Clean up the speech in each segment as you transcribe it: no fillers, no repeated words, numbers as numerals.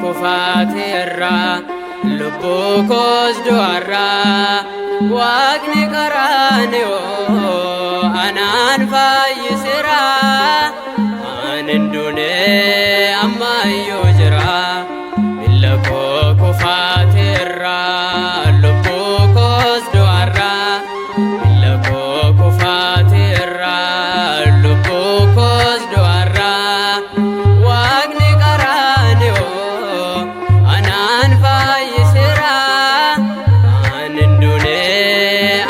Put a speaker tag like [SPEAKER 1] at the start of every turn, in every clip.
[SPEAKER 1] kufaatii irraa, lubbuu koos du'arraa, Waaqni qaraani'oo anaan fayyiseera. Ani hin duune, ammayyuu jira. Miilla koo kufaatii irraa, lubbuu koos du'arraa, miilla koo kufaatii irraa, lubbuu koos du'arraa, Waaqni qaraani'oo anaan fayyiseera. Ani hin duune,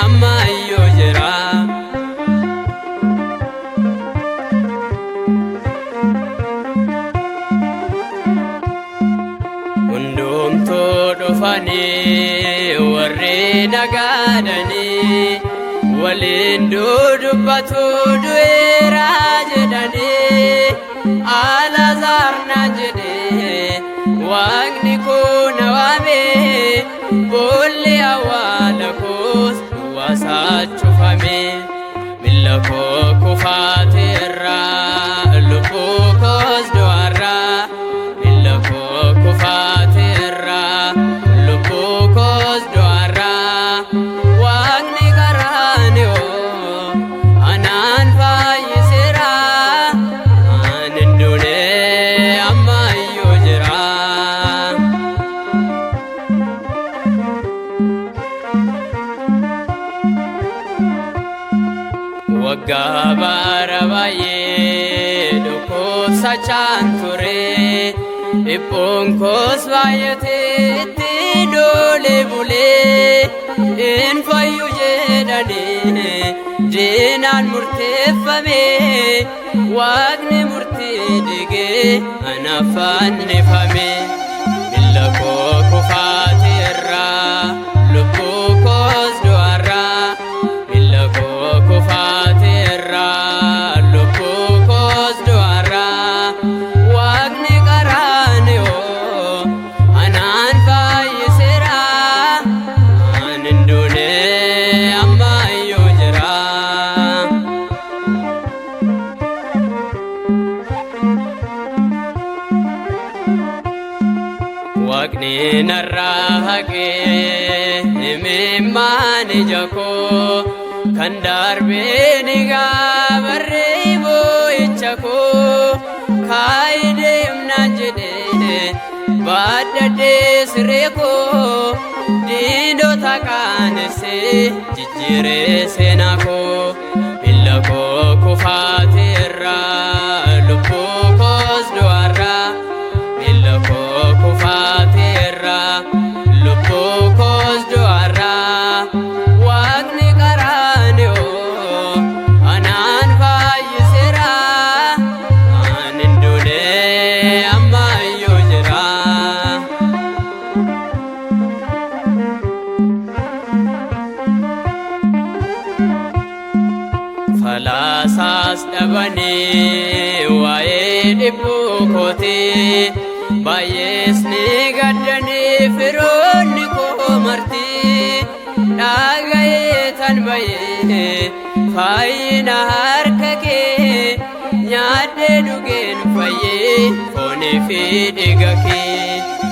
[SPEAKER 1] ammayyuu jira. Hundumtuu dhufanii, warri nagaadanii waliin dudubbatu, du'eera jedhanii. Alazaar naan jedhee Waaqni kun na waame, boolli awwaala koos duwwaasaa cufame. Miilla koo kufaatii irraa, lubbuu koos du'arraa, miilla koo kufaatii irraa, lubbuu koos du'arraa, Waaqni qaraani'oo anaan fayyiseera. Ani hin duune, ammayyuu jira. Waggaa bara baay'ee dhukkubsachaan ture, dhiphuun koos baay'atee itti doole bulee. In fayyu jedhanii diinaan murteeffame, Waaqni murtii digee anaaf fannifame. Miilla koo kufaatii irraa, lubbuu koos du'arraa, miilla koo kufaatii irraa, lubbuu koos du'arraa, Waaqni qaraani'oo anaan fayyiseera. Ani hin duune, ammayyuu jira. Waaqni narraa haqee imimmaan ija koo, kan darbee ni gaabarree boo'icha koo. Kaayi deemnaan jedhee baadhadhee siree koo, diinota qaanessee jijjiiree seenaa koo. Miilla koo kufaatii irraa, lubbuu koos du'arraa, miilla koo kufaatii irraa, lubbuu koos du'arraa, Waaqni qaraani'oo anaan fayyiseera. Ani hin duune, ammayyuu jira. Falaasaas dhabanii waa'ee dhibbuu kootii, baay'ees ni gaddanii firoonni koo marti. Dhaga'ee tan bayee fayyina harka kee, nyaadhee dhugeen fayyee foonii fi dhiiga kee.